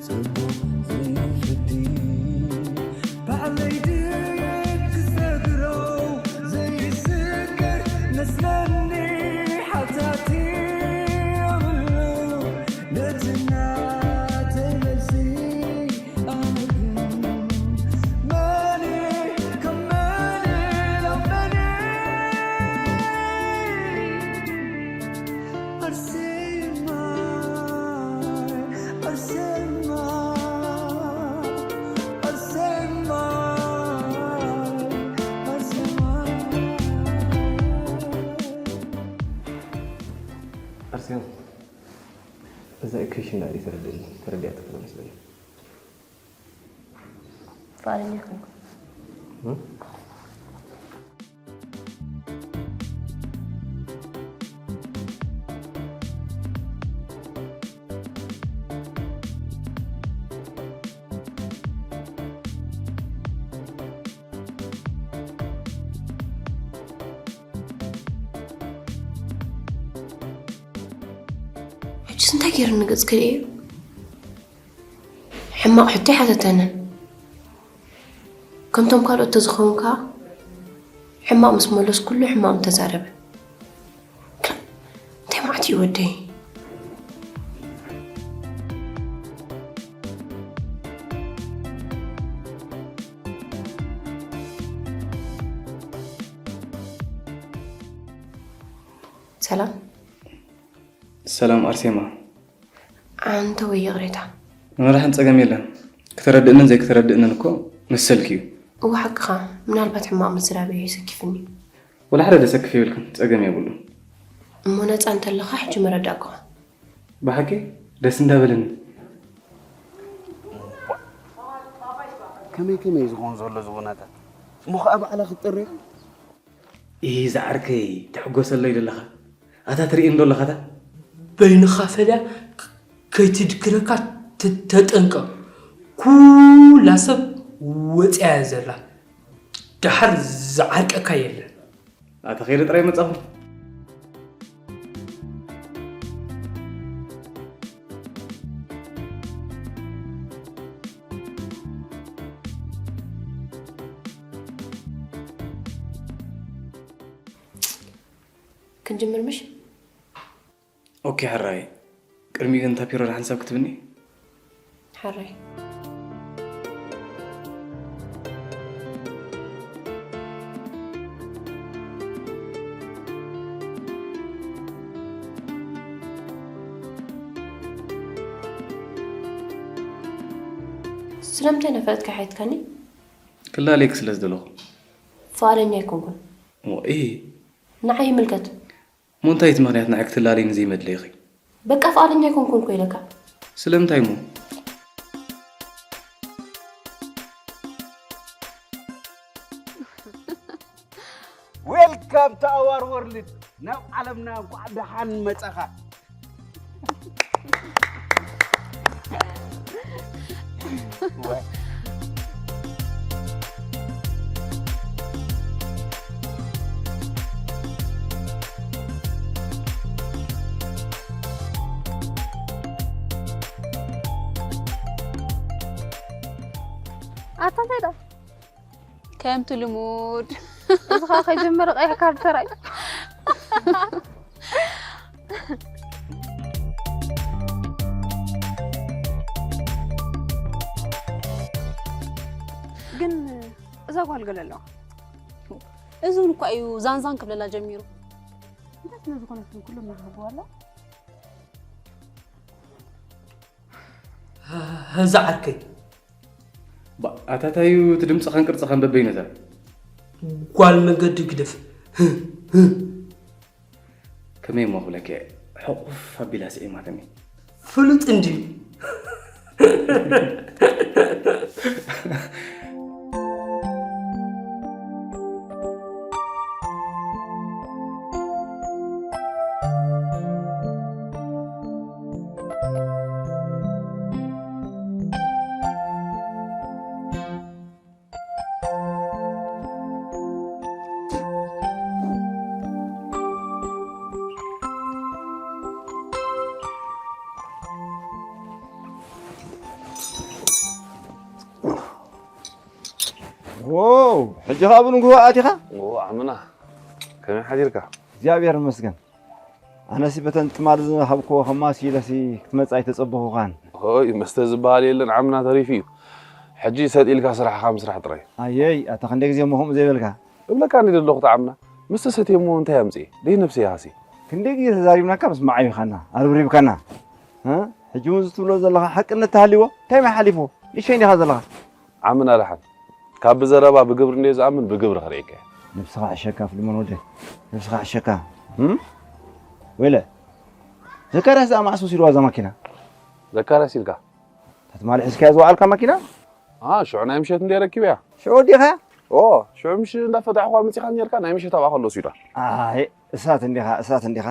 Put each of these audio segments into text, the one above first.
ጽቡቕ ዘይፍዲ ባዕለይ ድየ ክሰግሮ ዘይስገር መስለኒ ሓታቲ የብሉ ነቲ ናተይ መልሲ ኣነ ግን መን ከም መን ኢሎም መን ኣርሴማ ኣርሴማ ኣርሴማ ኣርሴማ ኣርሴማ እዛ ኢኩዌሽን ዳኣ ተረድእኒ ተረዲኣትካ መስለኒ ፍቓደኛ ኣይኮንኩን። ሕጅስ እንታይ ገይሩኒ ገጽ ክርእዮ? ሕማቕ ሕቶ ኣይሓተተንን። ከምቶም ካልኦት ተዝኸውን ከኣ ሕማቕ ምስ መለስኩሉ ሕማቕ ምተዛረበ። እንታይ መዓት እዩ ወደይ? ሰላም ሰላም ኣርሴማ። ኣንተ ወይ ይቕሬታ። ምምራሕን ጸገም የለን። ክተረድእንን ዘይክተረድእንን እኮ መሰልኪ እዩ። እወ ሓቅኻ፣ ምናልባት ሕማቕ ምዝራብ እዩ የሰኪፍኒ። ወላ ሓደ ደሰክፍ ይብልክን ጸገም የብሉን። እሞ ነጻ እንተለኻ ሕጂ መረዳእኩኻ። ብሓቂ ደስ እንዳበለኒ። ከመይ ከመይ ዝኸውን ዘሎ እዚ ኩነታት እሞ ከዓ ባዕላ ክትጥሪ ኢሂ ዝዓርከይ ትሕጎሰለይ ደለኻ ኣታ ትርኢ እንዶ ኣለኻታ በይንኻ ፈድያ ከይትድክረካ ተጠንቀቕ ኩላ ሰብ ወፅያ እያ ዘላ ደሓር ዝዓርቀካ የለን ኣታ ኸይደ ጥራይ መጻኹ ክንጅምር ምሽ? ኦኬ ሕራይ ቅድሚኡ ግን ታፒሮ ሓንሳብ ክትብኒ? ሕራይ ስለምንታይ ነፈለጥካ ሓይትካኒ? ክላለየክ ስለ ዝደለኹ። ፍቓደኛ ኣይኮንኩን። እሞ እሂ። ንዓይ ይምልከት። እሞ እንታይ እቲ ምኽንያት ንዓይ ክትላለይኒ ዘይመድለይኺ? በቃ ፍቓደኛ ኣይኮንኩን እኮ ኢለካ። ስለምንታይ እሞ? Welcome to our world ናብ ዓለምና እንኳዕ ደሓን መጻኻ ኣታ እንታይ ዶ ከምቲ ልሙድ እዚ ከዓ ከይጀመረ ቀይሕ ካርድ ተራይ ግን እዛ ጓል ገለ ኣለዋ እዚ እውን እኳ እዩ ዛንዛን ክብለላ ጀሚሩ እንታይ ስለ ዝኾነት ግን ኩሎም ይዝህጉ ኣላ እዛ ዓርከይ ኣታታዩ እቲ ድምፅኻን ቅርፅኻን በበይነታ ጓል መገዲ ግደፍ ከመይ እሞ ክብለኪ ሕቑፍ ኣቢላ ስዒማትኒ ፍሉጥ እንድዩ ዎው፣ ሕጂ ኸኣ ብንግሆ ኣቲኻ? ዎ ዓምና፣ ከመይ ሓዲርካ? እግዚኣብሔር ይመስገን። ኣነሲ በተን ትማል ዝሃብክዎ ኸማሲ ኢለሲ ክትመጽእ ኣይተጸበኹኻን። ኦይ፣ መስተ ዝበሃል የለን ዓምና፣ ተሪፉ እዩ። ሕጂ ሰጥ ኢልካ ስራሕኻ ምስራሕ ጥራይ። ኣየይ፣ ኣታ ክንደይ ግዜ እሞ ከምኡ ዘይበልካ? እብለካ እንዲ ዘለኹ ተዓምና፣ መስተ ሰትየ እሞ እንታይ ኣምጽኤ? ደይ ነብሰይ ሃሲ። ክንደይ ግዜ ተዛሪብናካ ምስማዕ ኣይብኻና፣ ኣርብሪብካና። እ? ሕጂ እውን እዚ ትብሎ ዘለኻ ሓቅነት ተሃልይዎ እንታይ ማይ ሓሊፍዎ? ንእሸይ እንዲኻ ዘለኻ። ዓምና ደሓን። ካብ ብዘረባ ብግብሪ እንድየ ዝኣምን፣ ብግብሪ ከርእየካ እየ። ነብስኻ ሕሸካ ፍልሞን ወደይ፣ ነብስኻ ሕሸካ። እም? ወይለ፣ ዘካርያስ ደኣ መዓስ ወሲድዋ እዛ ማኪና? ዘካርያስ ኢልካ? እታ ትማሊ ሒዝካያ ዝወዓልካ ማኪና? ኣ፣ ሽዑ ናይ ምሸት እንድየ ረኪበያ። ሽዑ ወዲእኻያ? ኦ፣ ሽዑ ምሽ እንዳፈታሕኳ መጺኻ ነርካ፣ ናይ ምሸት ኣብኣ ከሎ ወሲዳ። ኣይ፣ እሳት እንዲኻ፣ እሳት እንዲኻ።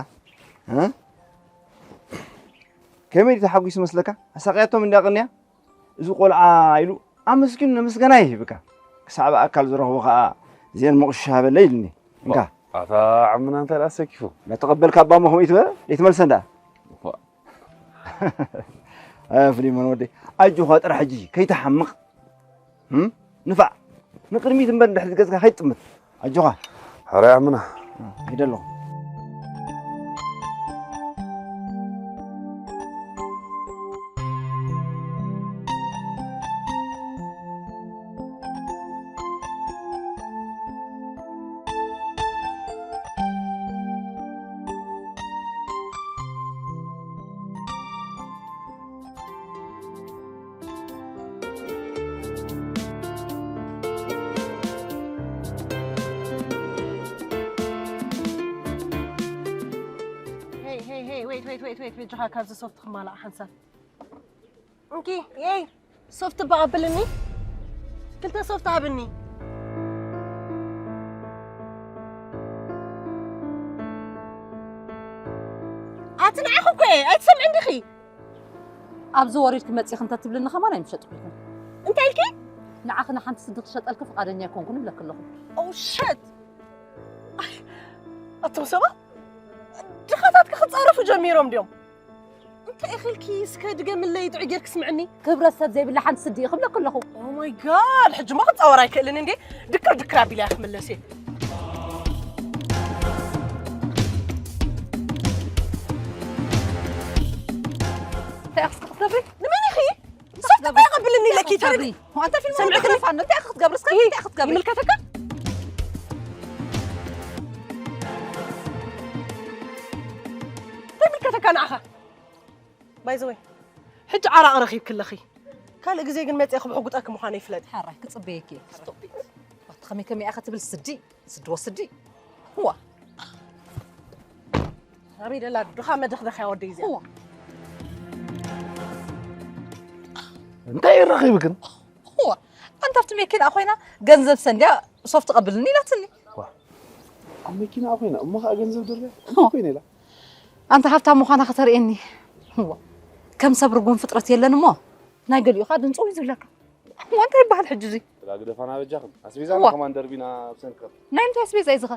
እ? ከመይ ድዩ ተሓጒሱ መስለካ? ኣሳቕያቶም እንድያ ቀንያ? እዚ ቆልዓ ኢሉ ኣመስጊኑ ንምስጋና ይህብካ። ክሳዕ ብኣካል ዝረኽቦ ኸኣ እዚአን ምቕሻ ሃበለይ ኢሉኒ። እንካ። ኣታ ዓምና እንታይ ደኣ ኣሰኪፉ? እንዳተቐበልካ ኣባ እሞ ከምኡ ይትበል፣ ዘይትመልሰን ደኣ። እኳ። ኣያ ፍሊሞን ወደይ፣ ኣጆኻ ጥራሕ ሕጂ ከይትሓምቕ። እም? ንፋዕ። ንቕድሚት እምበር ንድሕሪት ገጽካ ከይትጥምት። ኣጆኻ። ሕራይ ዓምና። ከይደ ኣለኹ። ሄይ ሄይ ሄይ፣ ወይት ወይት ወይት ወይት፣ በጃኻ ካብዚ ሶፍት ክማላእ ሓንሳብ። እንኪ፣ የይ፣ ሶፍት እባ ኣብልኒ። ክልተ ሶፍት ሃብኒ። ኣቲ ንዓኺ እኮ እየ፣ ኣይትሰምዕን ዲኺ? ኣብዚ ወሪድኪ መጺኺ እንተትብልኒ ከማን ኣይምሸጥኩ ይኹን። እንታይ ኢልኪ? ንዓኺ ንሓንቲ ስዲ ክሸጠልኪ ፍቓደኛ ኣይኮንኩን እብለኪ ኣለኹ። ኦ ሸት! ኣይ፣ ኣቶም ሰባት ድኻታትኪ ክጻረፉ ጀሚሮም ድዮም? እንታይ ኢኺ ኢልኪ እስከ ድገምለይ ጥዑይ ጌርኪ ስምዕኒ። ክብረት ሰብ ዘይብላ ሓንቲ ስዲ ኢኺ ክብለኪ ኣለኹ። Oh my God፣ ሕጂማ ክጻወር ኣይክእልን እንዴ። ድክር ድክር ኣቢለ እያ ክምለስ እየ። እንታይ ኢኺ እስከ ክትገብሪ? ንመን ኢኺ? ሶፍት እኮ የቐብልኒ ኢለኪ ተረዲ። ኣንተ ፊልም ሰምዕክኒ? እንታይ ኢኺ ክትገብሪ? እስከ እንታይ ኢኺ ክትገብሪ? ይምልከተካ? እንታይ ይምልከተካ ንዓኻ? By the way፣ ሕጂ ዓራቒ ረኺብኪ ኣለኺ። ካልእ ግዜ ግን መጺኤ ክብሕጉጠኪ ምዃነይ ፍለጢ። ሕራይ ክጽበየኪ እየ። Stupid። ኣቲ ከመይ ከመይ ኢኻ ትብል ስዲ፣ ስዲ ወስዲ። ዋ። ኣበይ ደላ ድኻ መደኽደኽ እያ ወደይ እዚኣ። ዋ። እንታይ ይረኺብክን? ዋ። ኣንታ ኣብቲ መኪና ኮይና ገንዘብ ሰንድያ ሶፍት ቀብልኒ ኢላትኒ። ዋ። ኣብ መኪና ኮይና እሞ ኸኣ ገንዘብ ደልያ? እንታይ ኮይነ ኢላ? ኣንታ ሃብታም ምዃና ከተርእየኒ። እዋ፣ ከም ሰብ ርጉም ፍጥረት የለን እሞ፣ ናይ ገሊኡ ኸኣ ድንጽው እዩ ዝብለካ። እዋ፣ እንታይ ይበሃል ሕጂ እዚ? ብላ ግደፋና በጃኽን። ኣስቤዛና እዋ። ከማን ደርቢና ኣብ ሰንክር። ናይ ምንታይ ኣስቤዛ እዩ ዝኸ?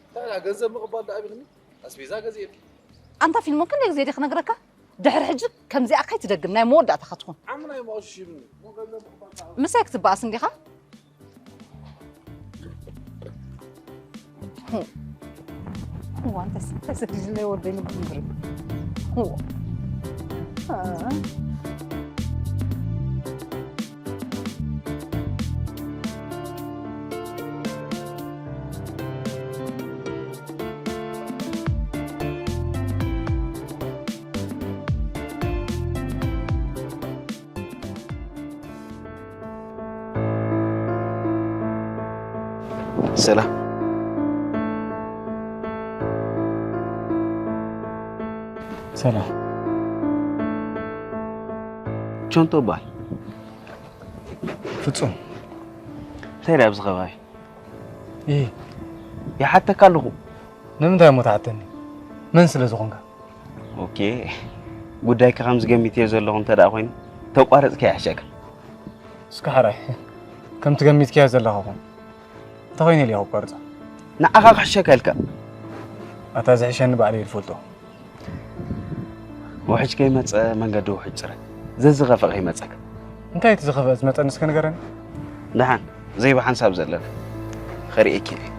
እንታይ ደኣ ገንዘብ ምቕባል ደኣ ቢልኒ? ኣስቤዛ ገዚኤልኪ። ኣንታ ፊልሞን ክንደይ ግዜ ድየ ክነግረካ? ድሕሪ ሕጂ ከምዚኣ ከይትደግም፣ ናይ መወዳእታኻ ትኹን። ዓሚ ናይ መቐሽሽ ይብልኒ። እሞ ገንዘብ ምቕባል ደኣ ምሳይ ክትበኣስ እንዲኻ? እዋ፣ እንተስ-፣ እንተስ ግዜ ወደይ ንብር ንብር። እዋ። አ። ሰላም። ሰላም። ቾንቶ እበሃል። ፍጹም። እንታይ ደኣ ኣብዚ ከባቢ? እይ። ይሓተካ ኣለኹ። ንምንታይ እሞ ትሓተኒ? መን ስለ ዝኾንካ? ኦኬ፣ ጉዳይካ ከምዚ ገሚተዮ ዘለኹ እንተ ደኣ ኮይኑ፣ ተቋረጽካዮ ይሕሸካ። እስከ ሕራይ፣ ከምቲ ገሚትካዮ ዘለኻ ኩን። እንተኾይነ ኢለ እየ ከቋርጻ። ንዓኻ ክሕሸካ ኢልካ። ኣታ ዝሕሸኒ ባዕለይ እየ ዝፈልጦ። ውሕጅ ከይመጸ መንገዲ ውሕጅ ጽረግ። ዘዝኸፍአ ከይመጸካ። እንታይ እቲ ዝኸፍአ ዝመጸኒ እስከ ንገረኒ? ደሓን ዘይብሓንሳብ ዘለና ኸርእየኪ እየ።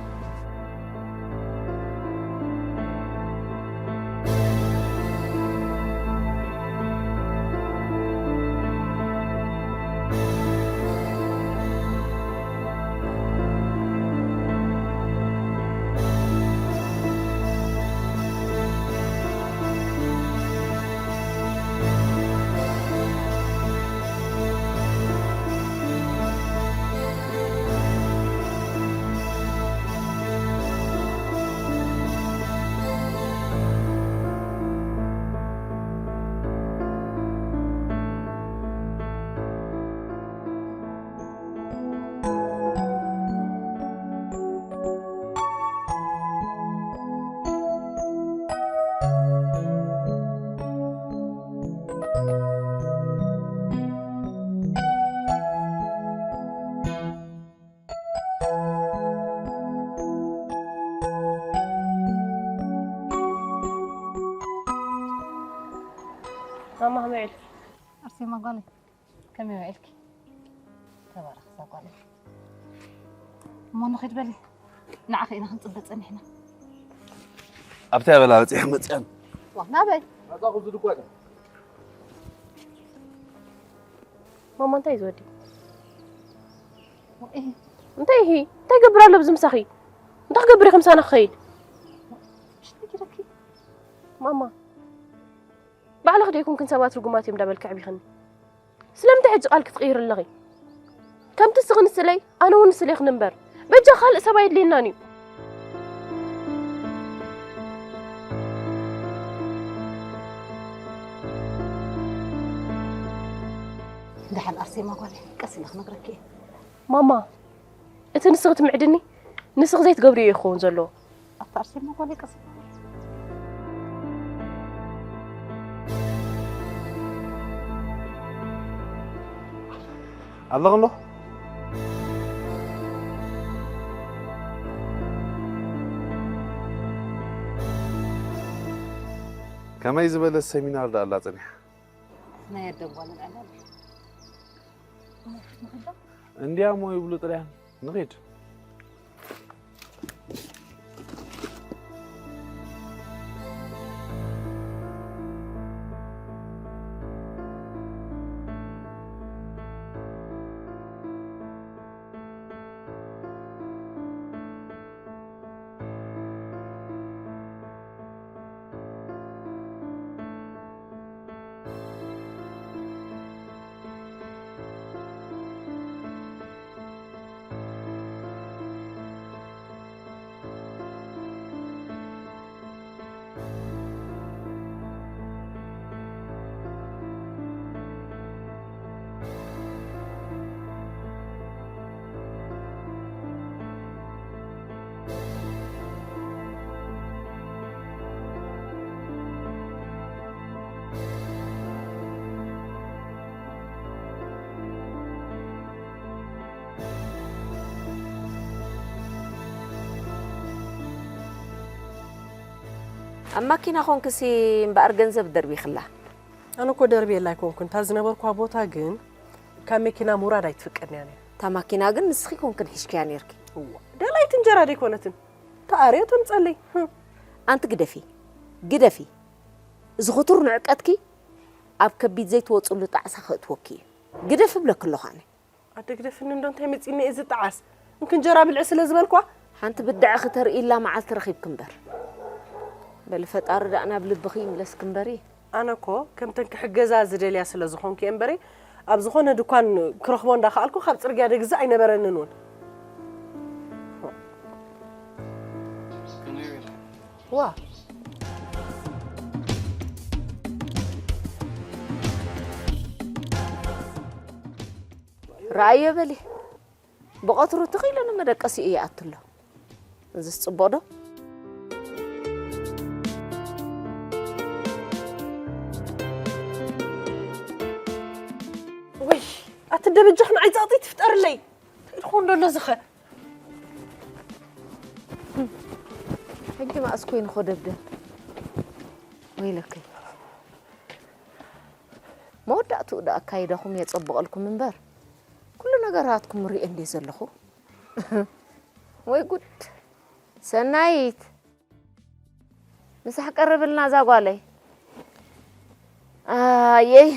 ማማ ከመይ ውዒልኪ? ኣርሴማ ጓለይ፣ ከመይ ውዒልኪ? ተባረኽ እዛ ጓለይ። እሞ ንኺድ በሊ፣ ንዓኺ ኢና ክንጽበ ጸኒሕና። ኣብታ በላ በጺሐ መጽኣን። ዋ፣ ናበይ? ናብዛ ኹዚ ድኳን። ማማ እንታይ እዩ ዝወዲ? እንታይ ይሂ? እንታይ ይገብር ኣሎ ኣብዚ ምሳኺ? እንታይ ክገብር ኢኺ ምሳና ክኸይድ? ሽንቲ ኪለኪ። ማማ፣ ባዕልኺ ዶ ኣይኮንክን ሰባት ርጉማት እዮም እንዳበልኪ ኣዕቢኽኒ? ስለምንታይ ሕጂ ቃል ክትቕይሪ ኣለኺ? ከምቲ ንስኺ ንስለይ፣ ኣነ እውን ንስለይ ክንንበር። በጃ ካልእ ሰብ ኣየድልየናን እዩ። ደሓን ኣርሴማ ጓለይ፣ ቀስ ኢለ ክነግረኪ እየ። ማማ፣ እቲ ንስኺ ትምዕድኒ፣ ንስኺ ዘይትገብርዮ እዩ ክኸውን ዘለዎ። ኣታ ኣርሴማ ጓለይ፣ ቀስ ኢለ። ኣለኹ ኣለኹ። ከመይ ዝበለ ሰሚናር ደኣ ኣላ ጸኒሓ? ናይ ኣደም ጓል ኣላ። እንዲያሞ ይብሉ ጥልያን። ንኺድ። ኣብ ማኪና ኾንክሲ እምበኣር ገንዘብ ደርቢኽላ። ኣነ እኮ ደርብየላ ኣይኮንኩን፣ እታ ዝነበርኳ ቦታ ግን ካብ መኪና ምውራድ ኣይትፍቀድንያ ነይራ። እታ ማኪና ግን ንስኺ ኮንክን ሒዝክያ ነይርኪ። እዋ፣ ደላይት እንጀራ ደይኮነትን፣ ተኣርዮ ተምጸለይ። ህም። ኣንቲ ግደፊ፣ ግደፊ። እዚ ክቱር ንዕቀትኪ ኣብ ከቢድ ዘይትወጽሉ ጣዕሳ ከእትወኪ እዩ። ግደፊ እብለኪ ኣለኹ ኣነ። ኣደ ግደፍኒ እንዶ እንታይ መጺኒ እዚ ጣዓስ? እንክንጀራ ብልዒ ስለ ዝበልኳ? ሓንቲ ብድዐ ክተርእይላ መዓልቲ ረኺብኪ እምበር። በሊ ፈጣሪ ደኣ ናብ ልብኺ ይምለስኪ እምበሪ። ኣነ እኮ ከምተን ክሕገዛ ዝደልያ ስለ ዝኾንኩ እየ እምበሪ፣ ኣብ ዝኾነ ድኳን ክረኽቦ እንዳኸኣልኩ ካብ ጽርግያ ደግዛእ ኣይነበረንን እውን። ዋ። ረኣዮ በሊ። ብቐትሩ ትኽ ኢሉ ንመደቀሲኡ ይኣቱ ኣሎ። እዚስ ጽቡቕ ዶ? ወይ፣ ኣቲ ደበጃኽ ንዓይ ጸቕጢ ትፍጠርለይ። እንታይ ኢልኩ እንዶ ኣሎ ዝኸ? ሕጂ መኣስ ኮይኑ ኾ ደብደብ? ወይለከይ። መወዳእትኡ ደኣ ኣካይዳኹም የጸብቐልኩም እምበር፣ ኩሉ ነገራትኩም ሪኤ እንዴ ዘለኹ። ወይ ጉድ። ሰናይት፣ ምሳሕ ቀርብልና እዛ ጓለይ። ኣየይ።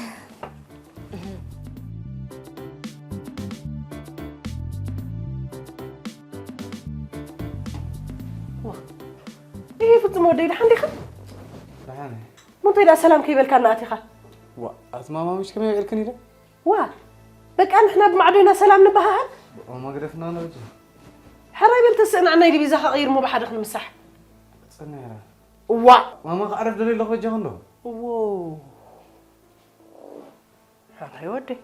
ይሄ ፍጹም ወደይ፣ ደሓን ዲኻ? ደሓን እየ። እሞ እንታይ ደኣ ሰላም ከይበልካና ኣቲኻ? ዋ፣ ኣቲ ማማ ምሽ ከመይ ውዒልክን ኢለ? ዋ፣ በቃ ንሕና ብማዕዶ ኢና ሰላም ንበሃሃል። ብኦ መግደፍና ነው እንጂ። ሕራይ በል ተስእናዕናይ ዲቪዛ ከቐይር እሞ ብሓደ ክንምሳሕ። ጽንሕ ኢለ። ዋ። ማማ ክዓርፍ ደልየ ኣለኹ በጃኹም ዶ? እዎ። ሕራይ ወደይ።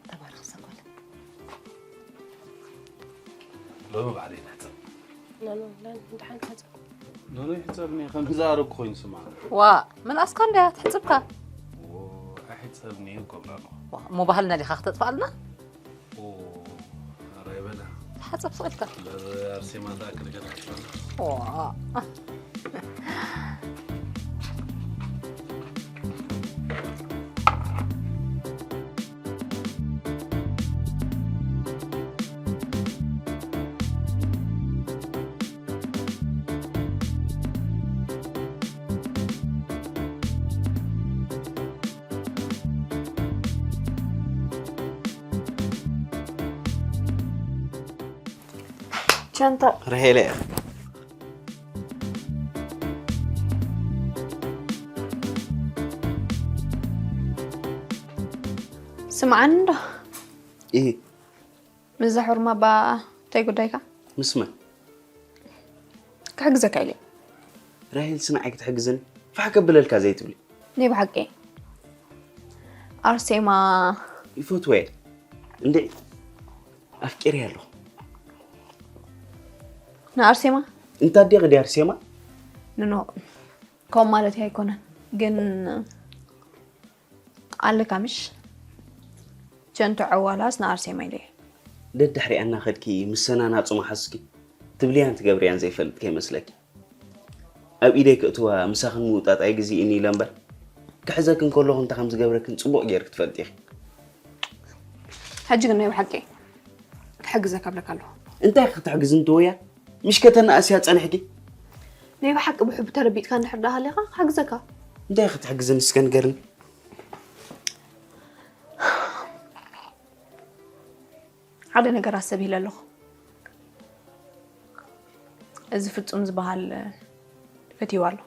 ተባረኽ ሰኮል። ሎሚ ባዕለይ ንሕጸብ። ኖኖ፣ ላን፣ እንድሓን ትሕጸብ። ኖኖ ይሕጸብኒ፣ ከም ዝኣረግኩ ኮይኑ ስምዓ። ዋ፣ ምንኣስካ እንድያ ትሕጽብካ? ዎ፣ ኣይሕጸብኒ ይብሎ ኣለኹ። ዋ፣ እሞ ባህልና ዲኻ ክተጥፍኣልና? ኦ፣ ኧረ ኣይበላ። ተሓጸብ ስቕ ኢልካ። በር ኣርሴማ ትኣክል ገና ክትበላ። ዋ። ቸንታ ርሄለ እያ። ስምዓኒ እንዶ። እሂ። ምስዛ ሑርማ እባ እንታይ ጉዳይካ? ምስ መን? ክሕግዘካ ኢለ። ራሄልስ ንዓይ ክትሕግዘኒ ፋሕ ከብለልካ ዘይትብሊ? ናይ ብሓቂ። ኣርሴማ። ይፈትወ እየ። እንድዒ ኣፍቂረያ ኣለኹ። ንኣርሴማ? እንታ ኣዴኺ ድያ ኣርሴማ? ኖኖ፣ ከምኡ ማለት ኣይኮነን። ግን ኣለካ ምሽ? ቸንቶ ዕዋላስ ንኣርሴማ ኢለዮ። ደድሕሪኣ እናኸድኪ ምስ ሰናናጹ መሓዙትኪ ትብልያን ትገብርያን ዘይፈልጥ ከይመስለኪ። ኣብ ኢደይ ክእትዋ ምሳኽን ምውጣጣይ ግዜ እኒ ኢለ እምበር፣ ክሕዘክን ከለኹ እንታይ ከም ዝገብረክን ጽቡቕ ጌርኪ ትፈልጢ ኢኺ። ሕጂ ግን ናይ ብሓቂ ክሕግዘካ እብለካ ኣለኹ። እንታይ ክትሕግዝኒ ትወያ? ምሽ ከተናእስያ ጸኒሕኪ? ናይ ብሓቂ ብሕቡ ተረቢጥካ እንድሕር ደኣ ሃሊኻ ክሕግዘካ። እንታይ ክትሕግዝኒ እስከ ንገርኒ? ሓደ ነገር ኣሰብ ኢለ ኣለኹ። እዚ ፍጹም ዝበሃል ፈትይዋ ኣሎ።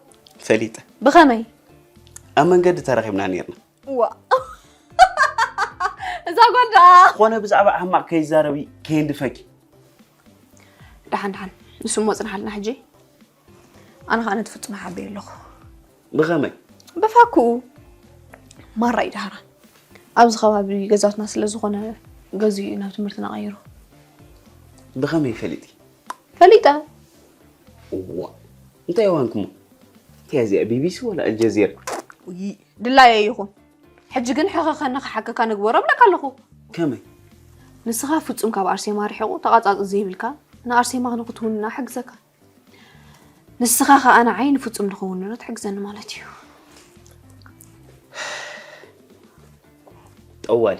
ፈሊጠ። ብኸመይ? ኣብ መንገዲ ተራኺብና ኔርና። ዋ። እዛ ጓል ደኣ። ዝኾነ ብዛዕባ ሕማቕ ከይዛረቢ ከየንድፈኪ። ደሓን፣ ደሓን። ንሱ እሞ ጽንሓልና ሕጂ። ኣነ ኸኣ ነቲ ፍጹም ሓቢረ ኣለኹ። ብኸመይ? ብፋኩኡ። ማራ እዩ ደሃራ። ኣብዚ ከባቢ ገዛውትና ስለ ዝኾነ ገዚኡ ናብ ትምህርትና ቀይሩ። ብኸመይ ፈሊጢ? ፈሊጠ። እዋ፣ እንታይ ዋንኩሞ? እንታይ እዚኣ፣ ቢቢሲ ወላ ኣልጀዚራ? ውይ፣ ድላየ ይኹን። ሕጂ ግን ሕኸኸኒ ክሓከካ ንግበሮ እብለካ ኣለኹ። ከመይ? ንስኻ ፍጹም ካብ ኣርሴማ ርሒቑ ተቓጻጽ ዘይብልካ፣ ንኣርሴማ ንኽትውንና ሓግዘካ። ንስኻ ኸኣ ንዓይ ንፍጹም ንኽውንኖ ትሕግዘኒ ማለት እዩ። ጠዋሊ፣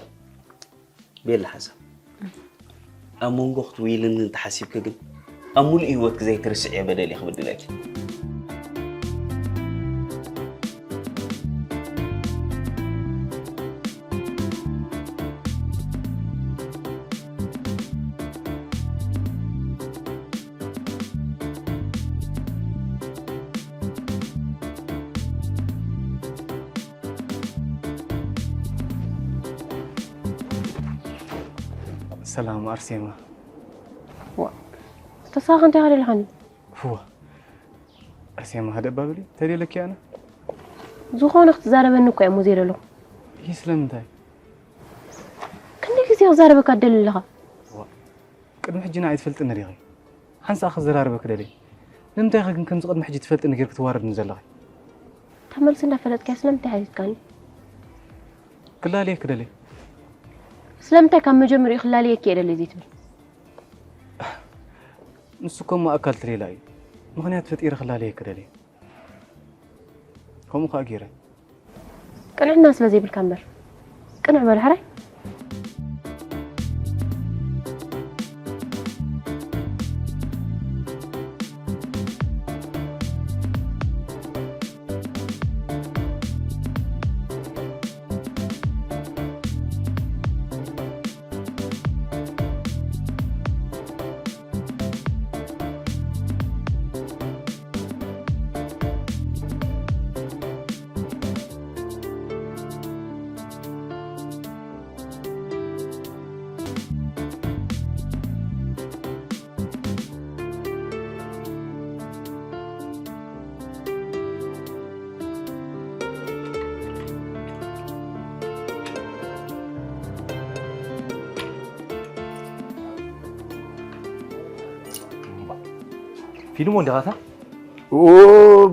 ቤላ ሓሳብ። ኣብ መንጎ ክትውይልኒ እንተሓሲብኪ ግን፣ ኣብ ሙሉእ ህይወትኪ ዘይትርስዕዮ በደል እየ ክብድለኪ። ሰላም ኣርሴማ። ዋ፣ ተሳኺ እንታይ ኢኻ ደለኻኒ? ዋ፣ ኣርሴማ፣ ሃደ ባብሊ፣ እንታይ ደለኪ ኣነ? ዝኾነ ክትዛረበኒ እኮ እየ ሙዜ ደለኹ። ይህ ስለምንታይ? እንታይ ክዛረበካ ትደሊ ኣለኻ? ቅድሚ ሕጂ ንዓይ ትፈልጥኒ ዲኺ? ሓንሳእ ክዘራረበኪ ደልየ። ንምንታይ ኢኺ ግን ከምዚ ቅድሚ ሕጂ ትፈልጥኒ ጌርኪ ትዋርድኒ ዘለኺ? እታ መልሲ እንዳፈለጥካያ ስለምንታይ ሓቲትካኒ? ክላለየኪ ደልየ። ስለምንታይ ካብ መጀመሪኡ ክላለየኪ እየ ደልየ ዘይትብል? ንሱ እኮ እሞ ኣካል እቲ ሌላ እዩ። ምኽንያት ፈጢረ ክላለየኪ ደልየ። ከምኡ ከኣ ገይረ። ቅንዕና ስለ ዘይብልካ እምበር። ቅንዕ በል ሕራይ። ፊልሞ እንዲኻ እታ? ኦ፣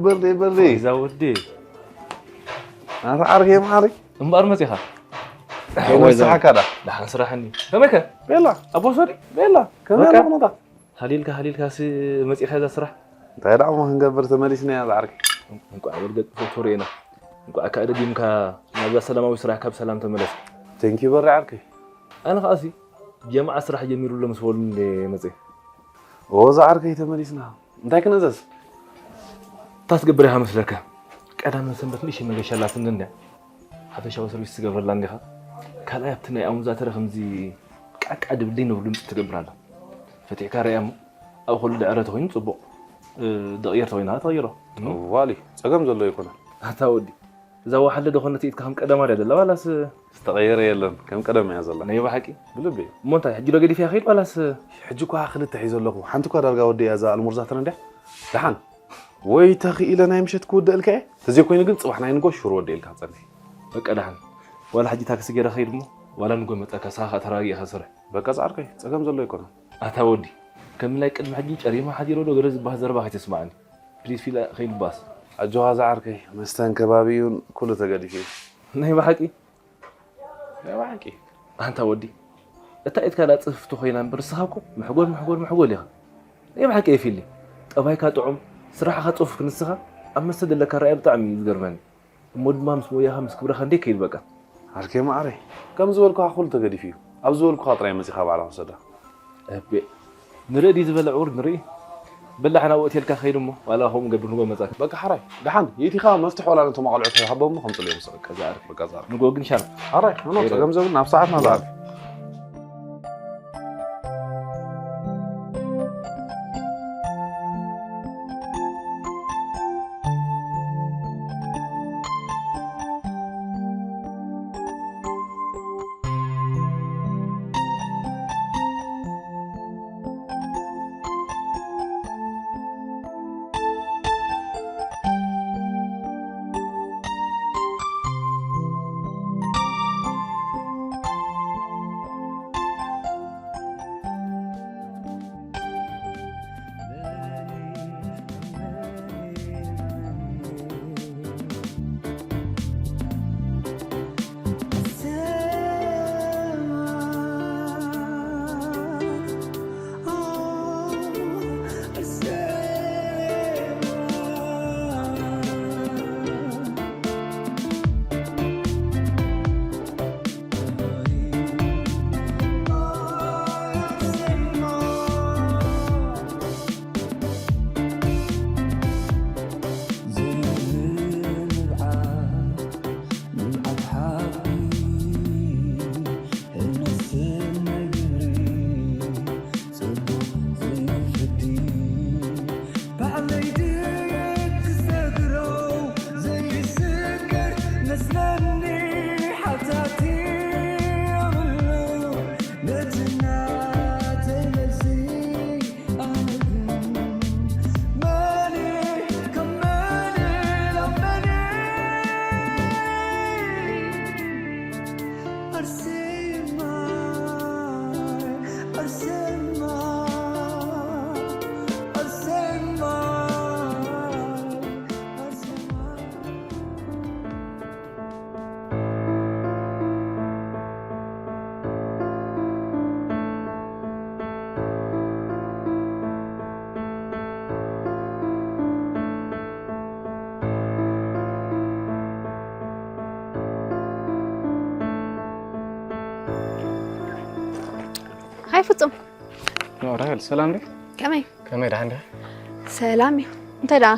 በርዴ፣ በርዴ። እዛ ወዲ። ኣረ ዓርከይ መዓረይ። እምበኣር መጺኻ? ከይነስሓካ ዳ። ደሓን ስራሕ እኒ። ከመይ ከ? ቤላ። ኣቦ ሶሪ? ቤላ። ከመይ በቃ። ኣሎ ኩነታት? ሃሊልካ፣ ሃሊልካ ሲ መጺኻ እዛ ስራሕ? እንታይ ደኣ እሞ ክንገብር ተመሊስና ኢና ዝዓርከይ። እንቋዕ ወልገ ተፈቶሪ ኢና። እንቋዕ ከኣ ደጊምካ ናብዛ ሰላማዊ ስራሕካ ብሰላም ተመለስካ። Thank you በሪ ዓርከይ። ኣነ ከኣ ሲ ጀማዓ ስራሕ ጀሚሩ ኣሎ ምስ በሉኒ እንደ መጺእ። ኦ፣ ዝዓርከይ ተመሊስና። እንታይ ክነዘዝ? እንታይ ትገብር ኢኻ መስለካ? ቀዳምን ሰንበት ንእሽተይ መገሻ ኣላትኒ እንድያ። ሓፈሻዊ ሰርቪስ ትገብረላ እንዲኻ። ካልኣይ ኣብቲ ናይ ኣሙዛተረ ከምዚ ቃቃ ድብልደይ ንብሉ ድምፂ ትገብር ኣላ። ፈቲሕካ ርኣያ እሞ ኣብ ኩሉ ድዕረ ተኾይኑ ፅቡቕ። እ፣ ድቕየር ተኾይና ትቕይሮ። ዋሊ፣ ጸገም ዘሎ ኣይኮነን። ኣታ ወዲ፣ እዛ ወሓለ ዶ ኮነት ኢድካ ከም ቀደማ ድያ ዘላ ዋላስ? ዝተቐየረ የለን፣ ከም ቀደም እያ ዘላ። ናይ ብሓቂ? ብልቢ። እሞ እንታይ፣ ሕጂ ዶ ገዲፍያ ከይድ ዋላስ? ሕጂ እኳ ክልተ ሒዘ ኣለኹ። ሓንቲ እኳ ዳርጋ ወዲእያ እዛ ኣልሙርዛተር እንድያ። ደሓን። ወይ ተኽኢለ ናይ ምሸት ክውደእልካ እየ። ተዘይኮይኑ ግን ጽባሕ ናይ ንጎ ሹር ወዲእልካ ክጸንሕ። በቃ ደሓን። ዋላ ሕጂ ታክሲ ገይረ ከይድ እሞ፣ ዋላ ንጎ መጸካ፣ ንስኻ ከኣ ተረጋጊእካ ስራሕ። በቃ ዝዓርከይ፣ ጸገም ዘሎ ኣይኮነን። ኣታ ወዲ፣ ከም ናይ ቅድሚ ሕጂ ጨሪማ ሓዲሩ ዶ ገለ ዝበሃል ዘረባ ከይተስምዓኒ። ፕሊስ ፊል ከይንባስ። ኣጆኻ ዝዓርከይ፣ መስተን ከባቢኡን ኩሉ ተገዲፉ እዩ። ናይ ብሓቂ? ናይ ብሓቂ። ኣንታ ወዲ፣ እታ ኢድካ ዳ ጽፍቲ ኮይና እምበር ንስኻ እኮ ምሕጎል፣ ምሕጎል፣ ምሕጎል ኢኻ። ናይ ብሓቂ እየ ፊሊ። ጠባይካ ጥዑም፣ ስራሕኻ ጽፉፍ ንስኻ ኣብ መስተ ዘለካ ራእይ ብጣዕሚ እዩ ዝገርመኒ። እሞ ድማ ምስ ሞያኻ ምስ ክብርኻ እንዴ ከይድ በቃ። ዓርከይ መዓረይ፣ ከም ዝበልኩኻ ኩሉ ተገዲፉ እዩ። ኣብ ዝበልኩኻ ጥራይ መጺኻ ባዕልኻ ውሰዳ። እቤ፣ ንርኢ ድዩ ዝበለ ዕውር ንርኢ። በል ደሓን ኣብ ሆቴልካ ከይድ እሞ ዋላ ከምኡ ገብር ንጎ መጻክ። በቃ ሓራይ፣ ደሓን የእቲኻ መፍትሕ ዋላ ነቶም ኣቑልዑት ሃቦም እሞ ከምጽሉ እዮም። በቃ ዝኣርፍ። በቃ ዝኣርፍ። ንጎ ግን ሻር። ሓራይ፣ ኖ፣ ኖ፣ ከይረ። ጸገም ዘብልና ኣብ ሰዓትና ዝኣርፍ። ፍጹም። ኖ ራሄል፣ ሰላም ዲ? ከመይ? ከመይ ደሓን ዲ? ሰላም እዩ። እንታይ ደኣ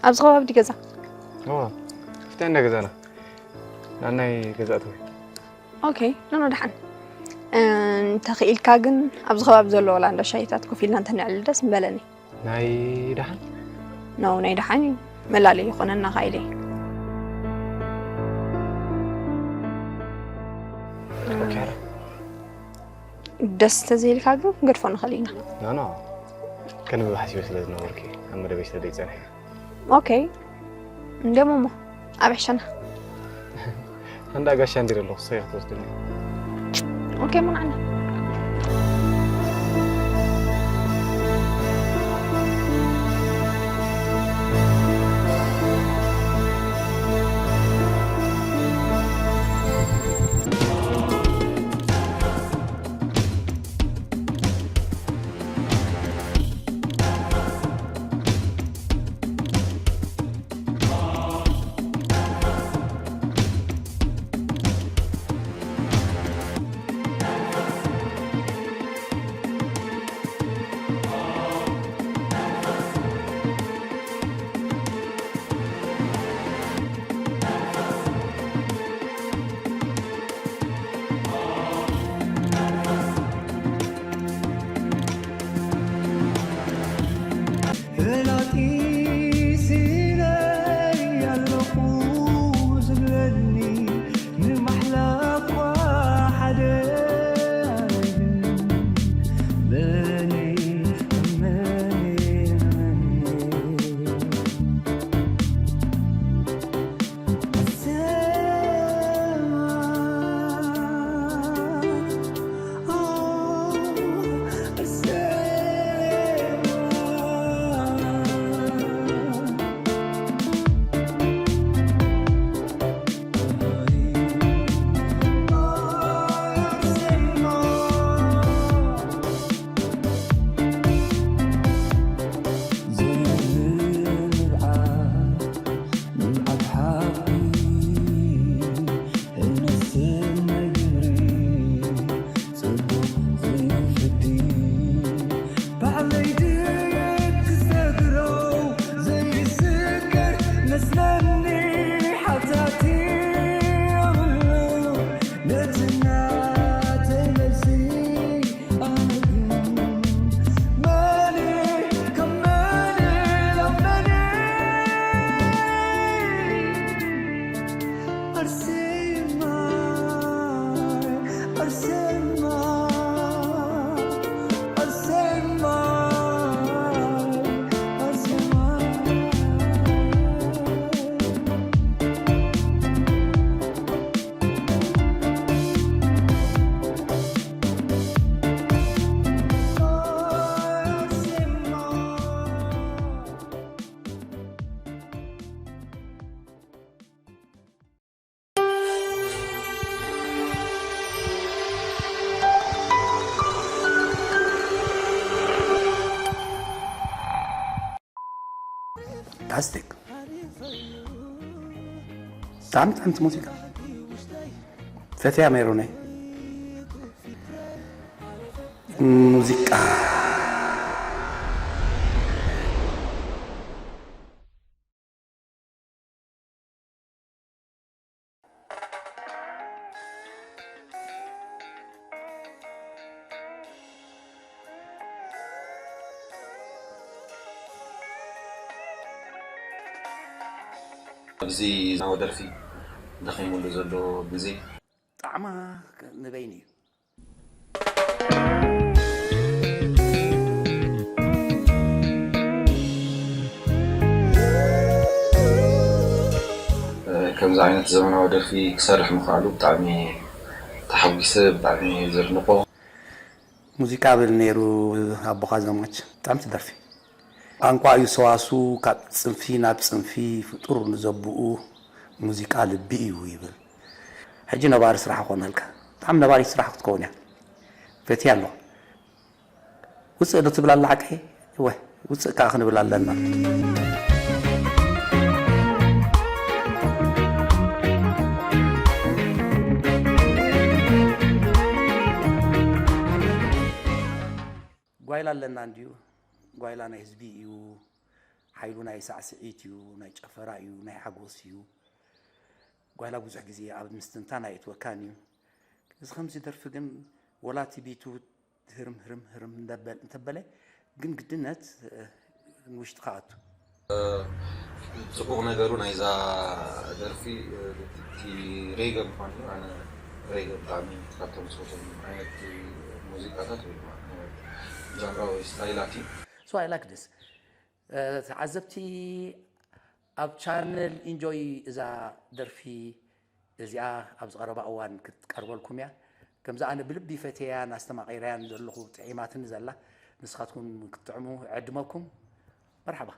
ኣብዚ ከባቢ ዲ ገዛ? ኦ፣ ክፍቲ እንደ ገዛና። ናናይ ገዛእቲ። ኦኬ፣ ኖ ኖ ደሓን። እንተኽኢልካ ግን ኣብዚ ከባቢ ዘሎ ወላ እንዳ ሻሂታት ኮፍ ኢልና እንተንዕልል ደስ ምበለኒ። ናይ ደሓን? ኖ ናይ ደሓን እዩ። መላለይ ይኾነና ኸኢለ። ኦኬ። ደስ ተዘይልካ ግን ክንገድፎ ንኽእል ኢና። ኖ ኖ። ከንብብ ሓሲበ ስለ ዝነበርኩ ኣብ መደበይ ስለ ዘይጸንሐ። ኦኬ። እንደሞ እሞ ኣብ ሕሸና። እንዳ ጋሻ እንዲር ኣለኹ ሰይ ክትወስድኒ። ኦኬ፣ ምን ዓና። ፋንታስቲክ። ብጣዕሚ ጥዕምቲ ሙዚቃ። ፈትያ ሜሮነይ። ሙዚቃ። ኣብዚ ናወ ደርፊ ደኺሙሉ ዘሎ ግዜ። ጣዕማ ንበይኑ እዩ። ከምዚ ዓይነት ዘመናዊ ደርፊ ክሰርሕ ምኽኣሉ ብጣዕሚ ተሓጒሰ፣ ብጣዕሚ ዘድንቆ። ሙዚቃ ብል ነይሩ ኣቦኻ ዘማች። ብጣዕሚ ትደርፊ። ቋንቋ እዩ ሰዋሱ ካብ ጽንፊ ናብ ጽንፊ ፍጡር ንዘብኡ ሙዚቃ ልቢ እዩ ይብል። ሕጂ ነባሪ ስራሕ ኾነልካ። ብጣዕሚ ነባሪ ስራሕ ክትከውን እያ። ፈትያ ኣሎ። ውፅእ ዶ ትብል ኣላ ሓቀይ? እወ፣ ውፅእ ከዓ ክንብል ኣለና። ጓይላ ኣለና እንድዩ። ጓይላ ናይ ህዝቢ እዩ። ሓይሉ ናይ ሳዕስዒት እዩ፣ ናይ ጨፈራ እዩ፣ ናይ ሓጎስ እዩ። ጓይላ ብዙሕ ግዜ ኣብ ምስትንታን ኣይእትወካን እዩ። እዚ ከምዚ ደርፊ ግን ወላ እቲ ቢቱ ህርም ህርም ህርም እንደበል እንተበለ ግን ግድነት ንውሽጥኻ ኣቱ። ፅቡቕ ነገሩ ናይዛ ደርፊ እቲ ሬገ ምኳኑ እዩ። ኣነ ሬገ ብጣዕሚ ካብቶም ዝፈትዎም ዓይነት ሙዚቃታት ወይ ድማ ጃንራ ወይ ስታይላት እዩ። So I like this. ተዓዘብቲ ኣብ ቻነል ኢንጆይ እዛ ደርፊ እዚኣ ኣብዚ ቀረባ እዋን ክትቀርበልኩም እያ። ከምዚ ኣነ ብልቢ ፈትያን ኣስተማቒረያን ዘለኹ ጥዒማትኒ ዘላ ንስኻትኩም ክትጥዕሙ ዕድመኩም። መርሓባ።